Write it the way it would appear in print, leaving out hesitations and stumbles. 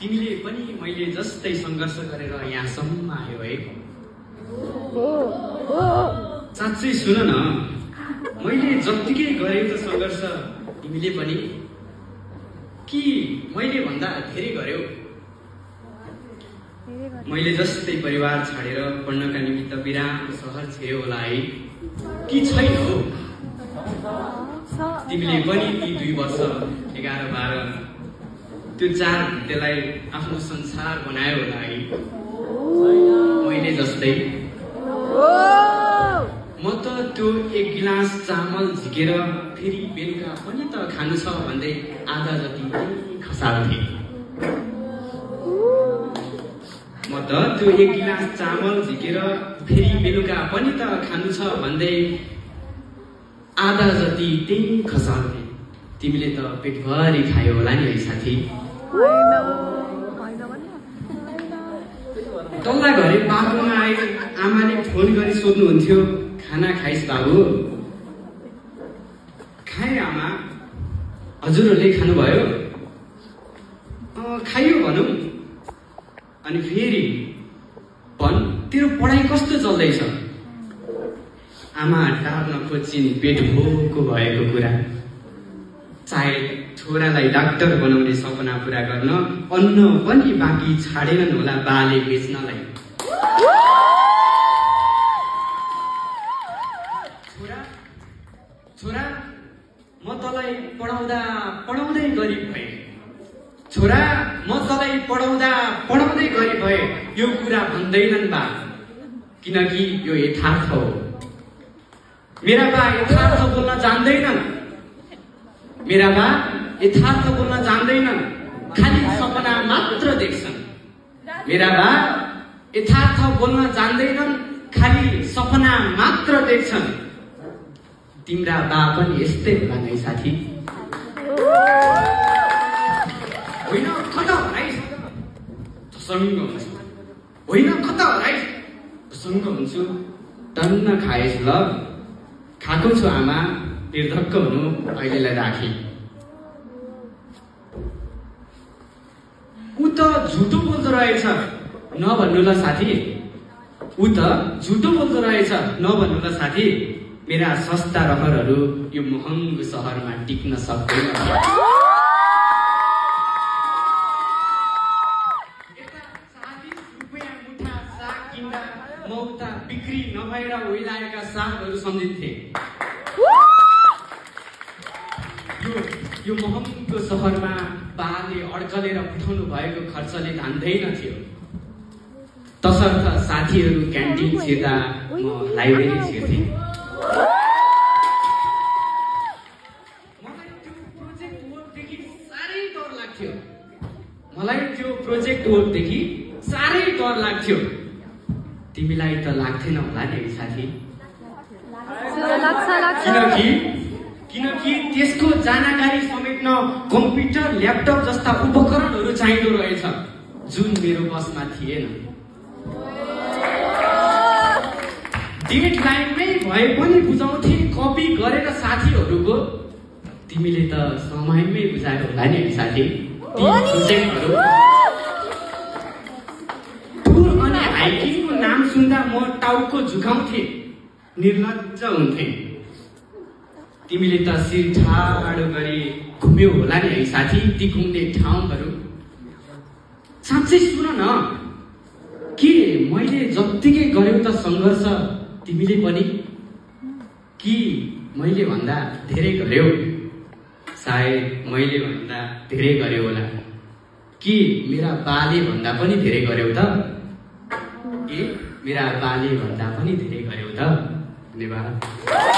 तिमीले पनि मैले जस्तै सङ्घर्ष गरेर यहाँसम्म आयो है। साँच्चै सुन न, मैले जत्तिकै गरेँ त सङ्घर्ष तिमीले पनि कि मैले भन्दा धेरै गर्यौ? मैले जस्तै परिवार छाडेर पढ्नका निमित्त बिराम सहर छिर्यो होला है कि छैन हो? तिमीले पनि ती 2 वर्ष 11-12 त्यो 4 घन्टेलाई आफ्नो संसार बनायो होला है मैले जस्तै। म त त्यो 1 गिलास चामल झिकेर फेरि बेलुका पनि त खानु छ भन्दै आधा जति खसाल्थे। म त त्यो 1 गिलास चामल झिकेर फेरि बेलुका पनि त खानु छ भन्दै आधा जति त्यही खसाल्थे। तिमीले त पेटभरि खायो होला नि है साथी। तल्ला घरे बाबुमा आए आमाले फोन गरी सोध्नुहुन्थ्यो, खाना खाइस् बाबु? खाए आमा। हजुरहरूले खानुभयो? खाइयो भनौँ। अनि फेरि भन, तेरो पढाइ कस्तो चल्दैछ? आमा टार्न खोजिन् पेट भोको भएको कुरा। सायद छोरालाई डाक्टर बनाउने सपना पूरा गर्न अन्न पनि बाँकी छाडेनन् होला बाले बेच्नलाई। छोरा, म तँलाई पढाउँदै गरिब भएँ। छोरा, म तँलाई पढाउँदै गरिब भएँ। यो कुरा भन्दैनन् बा, किनकि यो यथार्थ हो। मेरा बा यथार्थ बोल्न जान्दैनन्। खाली सपना मात्र देख्छन्। मेरा बा यथार्थ बोल्न जान्दैनन्, खाली सपना मात्र देख्छन्। तिम्रा बा पनि यस्तै होला नि साथी। होइन कता हराइस्? सँग हुन्छु। होइन कता हराइस्? सँग हुन्छु। टन्न खाएस् ल? खाएको छु आमा, निर्धक्क हुनु अहिलेलाई राखी। ऊ त झुटो बोल्दो रहेछ, नभन्नु ल साथी। नभन्नु ल साथी। मेरा सस्ता रहरहरू यो महँगो सहरमा टिक्न सक्दैन। मौता बिक्री नभएर ओइलाएका सागहरू सम्झिन्थे। यो महँगो सहरमा बाले अड्कलेर उठाउनु भएको खर्चले धान्दैन थियो। तसर्थ साथीहरू क्यान्टिन छिर्दा म लाइब्रेरी छिर्थेँ। मलाई त्यो प्रोजेक्ट वर्कदेखि साह्रै डर लाग्थ्यो। तिमीलाई त लाग्थेन होला नि साथी? किनकि त्यसको जानकारी समेट्न कम्प्युटर, ल्यापटप जस्ता उपकरणहरू चाहिँदो रहेछ, जुन मेरो बसमा थिएन। डेडलाइनमै भए पनि बुझाउँथे कपी गरेर साथीहरूको। तिमीले त समयमै बुझायो होला नि साथी ती प्रोजेक्टहरू। टुर अनि हाइकिङको नाम सुन्दा म टाउको झुकाउँथे, निर्लज्ज हुन्थे। तिमीले त शिर ठाडो गरी घुम्यौ होला नि है साथी ती घुम्ने ठाउँहरू। साँच्चै सुन न, के मैले जत्तिकै गर्यो त सङ्घर्ष तिमीले पनि कि मैले भन्दा धेरै गर्यौ? सायद मैले भन्दा धेरै गर्यो होला कि मेरा बाले भन्दा पनि धेरै गर्यौ त? मेरा बाले भन्दा पनि धेरै गर्यौ त? धन्यवाद।